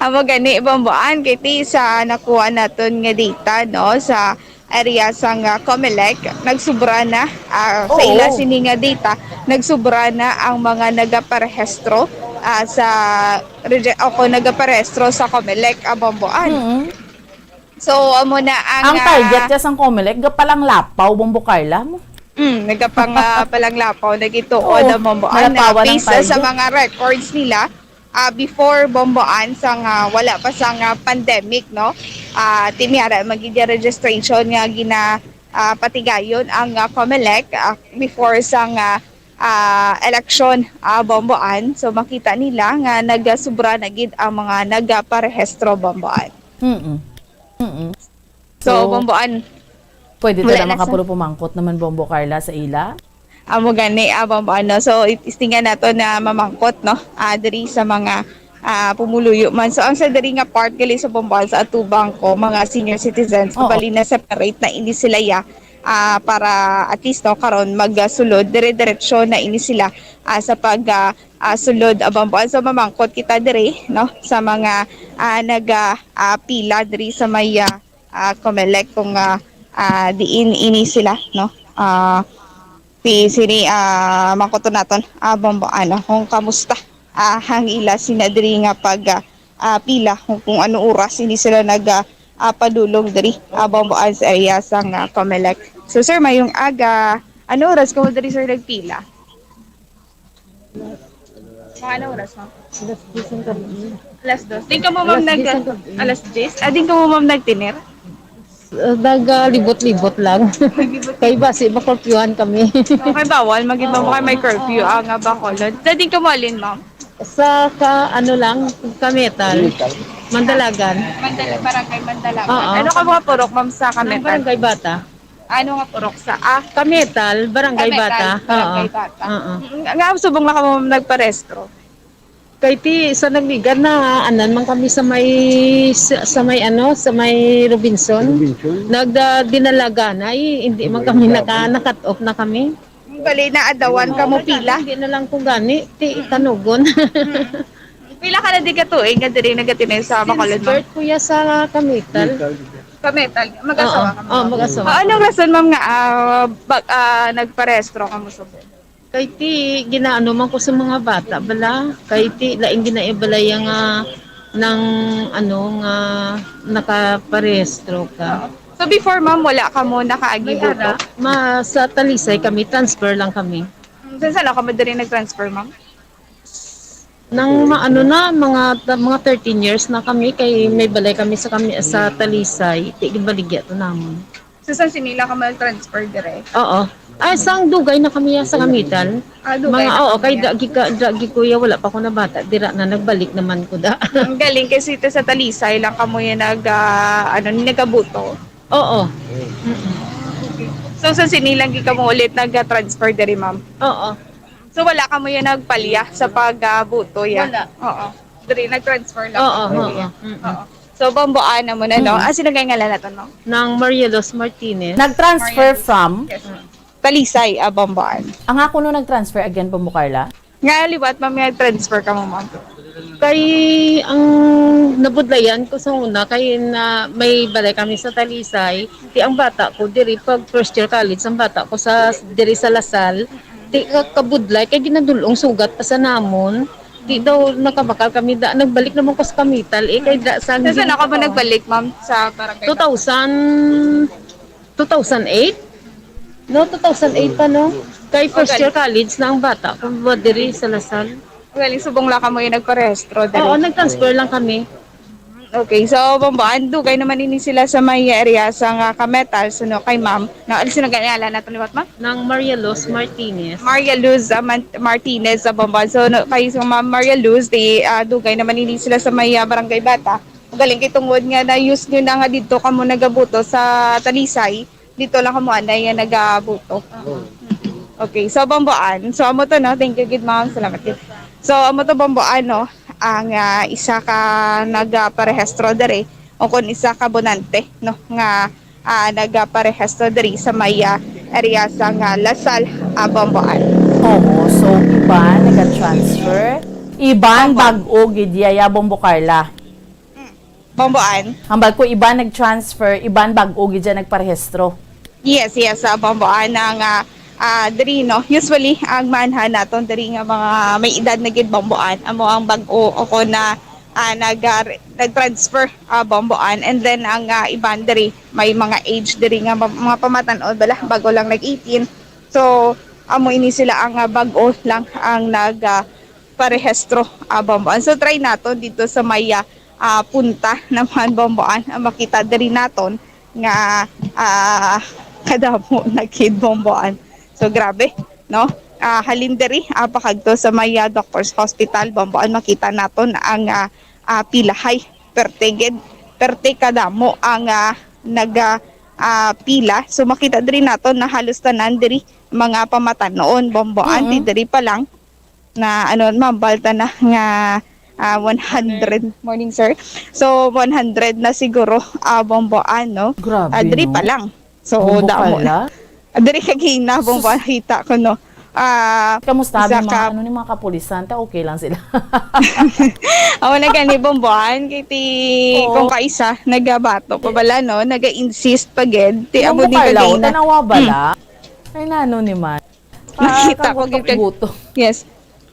Amo gani, Bomboan, kay ti sa nakuha naton nga data, no, sa area sang, ah, Comelec, nagsubra na, ah, sa Oo. Ila sini nga data, nagsubra na ang mga nagaparehistro, ah, sa regi-, o kung nagaparehistro sa Comelec, ah, Bomboan. Mm-mm. So, amo na ang, Ang target ah, ka sang Comelec, gapalanglapaw, Bombo Carla mo. Mm, nagapang, ah, palanglapaw na gituod Oo, ang Bomboan na nalapawan ang based sa target. Mga records nila, ah, before Bomboan, sang, ah, wala pa sang, ah, pandemic, no? Ah, ti may ara man gid ya registration nga gina, ah, patigayon ang, ah, Comelec, ah, before sang, ah, ah, election, ah, Bomboan. So, makita nila nga nagasubra na gid ang mga nagaparehistro, Bomboan. Mm-mm. Mm-mm. So, So, Bomboan, Pwede ta Wala na na sa makapuro pumangkot naman, Bombo Carla, sa ila? Amo gani, ah, Bombo, ano. So, it-, istingan nato na mamangkot, no? Ah, diri sa mga, ah, pumuluyo man. So, ang sa diri nga part gali sa Bombo, sa atubang ko, mga senior citizens, Oo. bali na separate na ini sila ya, ah, para at least, no, karon magsulod, dire-diretso na ini sila, ah, sa pag, ah, ah, sulod, ah, Bombo. So, mamangkot kita diri, no, sa mga, ah, nag, ah, ah, pila diri sa may, ah, ah, Comelec kung, ah, ah, diin ini sila, no? Ah, si, sini, ah, mangkuton naton, ah, Bombo, ano, kung kamusta, ah, ang ila sina diri nga pag, ah, ah, pila, kung, kung ano oras ini sila nag, ah, ah, padulong diri, ah, Bombo, ah, sa area sang, ah, Comelec. So, sir, mayong aga. Ano oras kamo diri, sir, nagpila? Mga ano oras, ma'am? Alas diyes ang gabi. Alas dos. Din ka mo, ma'am, Alas nag-, diyes ang gabi. Alas diyes? Ah, din ka mo, ma'am, nagtinir? Uh, nagalibot-libot lang. Naglibot-libot. Kay basi, makurpyuhan kami. Okay, bawal. Mag-iba mo Oo. kay may curfew, Oo. ang, ah, Bacolod. Sa din ka mo alin, ma'am? Sa ka, ano lang, Kametal. Kametal. Mandalagan. Mandala-, Barangay Mandalagan. Oo. Ano ka mga purok, ma'am, sa Ng Kametal? Barangay Bata. Ano nga purok sa, ah, Kametal, Barangay Kametal, Bata. Barangay Oo. Bata. Oo. Mm, nga, subong lang ka mo nagparehistro. Kay ti, sa Nagligad na, anan man kami sa may, sa, sa may ano, sa may Robinson. Robinson? Nagda-, dinalagan ay, hindi man kami naka-, Nagdalagan. naka-cut off na kami. Bali, naadawan ka mo Oo, pila? Hindi na lang kung gani, ti, Mm. tanugon. Mm. Pila ka na di ka tuig nga diri nagatinig sa Bacolod, ma'am? Since birth ko ya sa Kametal. Kametal. Mag-asawa Oo, ka, oo, ma'am? mag-asawa. Ah, anong rason, ma'am, nga, ah, bag-, ah, nagparehistro ka mo subong? Kay ti, ginaano man ko sa mga bata, bala. Kay ti, laing ginaibalaya nga nang, ano, nga nakaparehistro ka. Oo. So, before, ma'am, wala ka mo nakaagi May buto? ara, ma-, sa Talisay kami, transfer lang kami. Mm, saan, saan ka mo diri nag-transfer, ma'am? Nang ma-, ano na, mga, mga thirteen years na kami, kay may balay kami sa kami, sa Talisay, ti ginbaligya to namon. So, sa Sinila ka mag-transfer dire? Oo. Ay, sang dugay na kami sa Kametal. Ah, dugay Mga, na oo, kami kay yan. dagi ka, dagi kuya, wala pa ko nabata. Dira na, nagbalik naman ko da. Ang galing kasi ito sa Talisay lang kamo yung nag, ah, ano, nagabuto. Oo. Mm-mm. So, sa Sinilang gi kamo ulit nag-transfer diri, ma'am? Oo. So, wala kamo yung nagpalya sa pag, ah, buto, ya? Wala. Oo. Diri, nag-transfer lang Oo, kamo, oo, ya? Mm-mm. Oo. So, Bomboan na mo na, no? Mm. Ah, sino kay ngalan naton, ma'am? Nang Maria Luz Martinez. Nag-transfer Maria Luz. from? Yes, ma'am. Talisay, ah, Bomboan. Ang ako no nag-transfer again, Bombo Carla? Nga liwat, ma'am, nga transfer ka mo, ma'am? Kay ang nabudlayan ko sa una, kay na may balay kami sa Talisay, ti ang bata ko diri pag first year college, ang bata ko sa diri sa Lasal, ti ka-, kabudlay kay ginadulong sugat pa sa namon. Ti daw nakabakal kami da, nagbalik naman ko sa Kametal, eh, kay da sa Sa saan ka ba nagbalik, ma'am? Sa barangay? Two thousand, two thousand eight? No, two thousand eight pa, no? Kay first Okay. year college na ang bata ko, ba diri sa Lasal. Galing subong lang kamo yung nagparehistro diri? Oo, nag-transfer lang kami. Okay, so, Bomboan, dugay naman ini sila sa may area sa nga Kametal, so, no, kay ma'am. Na, alis na ganyan, ala natin liwat, ma'am? Nang Maria Luz Martinez. Maria Luz, ah, Man-, Martinez, sa Bomboan. So, no, kay sa Ma'am Maria Luz, di, ah, dugay naman ini sila sa may, ah, Barangay Bata. Galing kay tungod nga na-use nyo na nga dito kamo nagabuto sa Talisay, dito lang kamo anay nga nagabuto. Oo. Okay, so Bomboan. So amo to, no? Thank you gid, ma'am. Salamat gid. So amo to, Bomboan, no? Ang, ah, isa ka nagaparehistro diri o kon isa ka bonante, no, nga, ah, nagaparehistro diri sa may, ah, area sa nga Lasal, ah, Bomboan. Oo, so iban nag-transfer, iban Opo. bag-o gid ya, ya, Bombo Carla. Bomboan. Hambal ko, iban nag-transfer, iban bag-o gid dyan nagparehistro. Yes, yes, sa Bomboan ang, ah, ah, diri, no? Usually, ang maanhan naton diri nga mga may edad na gid Bomboan, amo ang bag-o o kon na, ah, nag, ah, re-, nag-transfer, ah, Bomboan. And then ang, ah, iban diri, may mga age diri nga ma-, mga pamatan-on bala, bago lang nag eighteen. So, amo ini sila ang, ah, bag-o lang ang nag, ah, parehistro, ah, Bomboan. So, try naton dito sa may, ah, ah, punta naman, Bomboan, ang makita diri naton nga, ah, kadamo na gid, Bomboan. So, grabe, no? Ah, halin diri, ah, pakadto sa may, ah, Doctors Hospital, Bomboan, makita naton ang, ah, ah, pilahay. Perte gid, perte kadamo ang, ah, nag, ah, ah, pila. So, makita diri nato na halos tanan diri mga pamatan-on, Bombo Anti, Mm-mm. diri pa lang na, ano, mambal ta na nga, ah, one hundred. Morning, sir. So, one hundred na siguro, ah, Bombo Anti, no? Grabe, Ah, diri no? pa lang. So, Bombo damo na. Kala? Diri kagina, Bombo Anti, nakita ko, no? Ah, Kamusta isa ang mga, ka ano, ni mga kapulisan? Ta, okay lang sila. Amo na gani, Bombo Anti, kay ti-, Oo. kung kaisa, nagabato pa bala, no? Naga-insist pa gid. Ti Bombo amo ni Kala, kagina. Tanawa bala? Mm. Ay, nano ni man? Nakita ko gid kag-, Kakangkot-kangkot. Yes.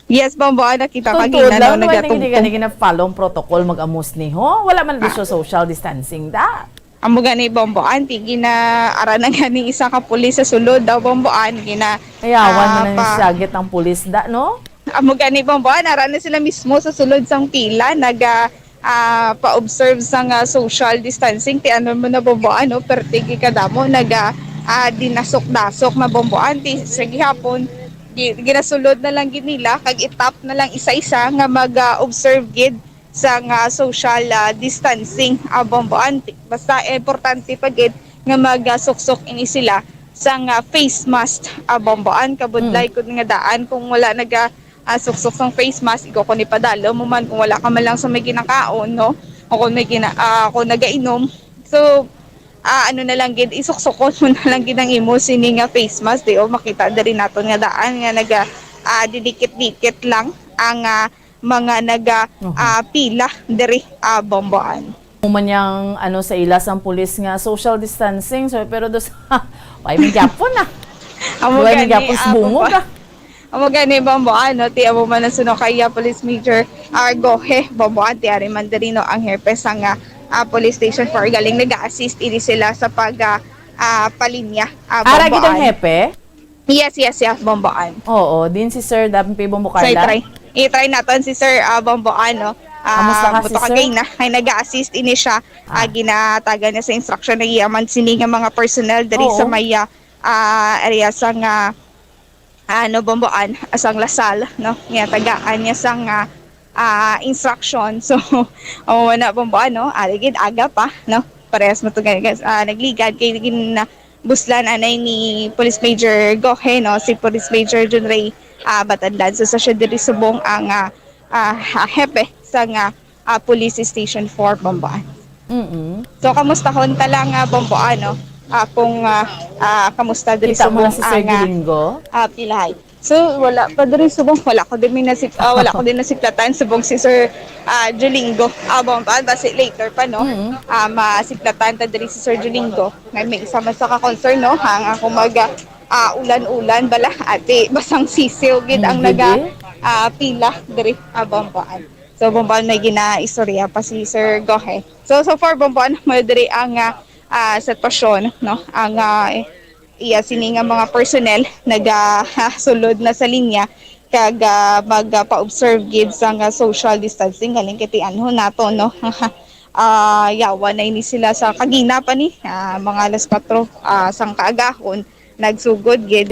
Yes, Bombo Anti, nakita ko Tuod-tuod kagina, lang, no, no, may nagatungtong. Hindi ka na gina-follow ang protocol, mag-amos ni, ho? Wala man Ah. siya social distancing, da. Amo gani, Bombo Anti, gina-, ara na gani isa ka pulis sa sulod daw, Bombo Anti, gina-, Ayawan ah, man na pa- siya gid ang pulis, da, no? Amo gani, Bombo Anti, ara na sila mismo sa sulod sang pila, naga, ah, pa-observe sang, ah, social distancing. Ti ano mo na, Bombo Anti, no? Perti gid kadamo, naga, ah, dinasok-dasok na, Bombo Anti. Sa gihapon, gi-, ginasulod na lang gid nila, kag itap na lang isa-isa nga mag, ah, observe gid sang, ah, social, ah, distancing, ah, Bombo Anti. Basta importante pa gid nga magasuksok ini sila sang, ah, face mask, ah, Bombo Anti. Kabudlay Mm. ko nga daan kung wala naga, ah, suksok sang face mask, ikaw kung ipadalo mo man, kung wala ka man lang sa may ginakaon, no? O kung may gina-, ah, kung nagainom. So, ah, ano na lang gid, isuksukon mo na lang gid ang imo sini nga face mask, di o makita diri naton nga daan nga naga, ah, didikit-dikit lang ang, ah, mga naga, Oho. ah, pila diri, ah, Bombo Anti. Human yang, ano, sa ila sang pulis nga social distancing, so, pero dos, ay, may gyapon na. Amo Buhay gani, may gyapon sa ah, bungog, Bombo-, ah. Amo gani, Bombo Anti, no, ti amo man ang suno kay, ah, Police Major, ah, Gohe, Bombo Anti, ti ari man diri, no, ang hepe sang, ah, ah, Police Station four, galing naga-assist ini sila sa pag, ah, ah, palinya, ah, Ara gid ang Bombo Anti. Hepe? Yes, yes, yes, Bombo Anti. Oo, din si Sir Dampy Bombo So, Carla? i-try. I-try naton si Sir, ah, Bombo Anti, no? Ah, Kamusta ka, buto si ka Sir? Kay na, kay naga-assist ini siya. Ah. Ah, ginatagan niya sa instruction na iya man sini nga mga personnel diri Oo. sa may, ah, ah, area sang, ah, ano, Bombo Anti, sang Lasal, no? Nga tagaan niya sang, ah, ah, instruction. So, amo na, Bombo Anti, no? Ari gid, aga pa, no? Parehas mo to, guys. Ah, nagligad kay gin-, buslan anay ni Police Major Gohe, no, si Police Major Junray, ah, Batanlan. So, sa siya diri subong ang, ah, ah, ha-, hepe sang, ah, ah, Police Station four, Bombo Anti. Mm-mm. So, kamustahon ta lang, ah, Bombo Anti, no? Ah, kung, ah, ah, kamusta diri Kita mo na subong si Sir ang, ah, Domingo? ah, pilahay. So, wala pa diri subong, wala ko din may nasik-, ah, wala ko din nasiklatan subong si Sir, ah, Julingo. Ah, Bombo Anti, basi later pa, no? Mm. Ah, masiklatan ta diri si Sir Julingo. May, may isa man sa ka-concern, no? Ang ako mag, ah, ulan-ulan bala, ati, basang sisiw gid ang Mm, gid naga, eh. ah, pila diri, ah, Bombo Anti. So, Bombo Anti, may ginaistorya pa si Sir Gohe. So, so far, Bombo Anti, mo diri ang, ah, ah, sitwasyon, no? Ang, ah, iya sini nga mga personnel nagasulod na sa linya kag, ah, mag, ah, pa-observe gid sang, ah, social distancing. Galing kay ti-anhon nato, no? Ah, yawa na ini sila sa kagina pa ni, ah, mga alas kwatro, ah, sang kaagahon, nagsugod gid.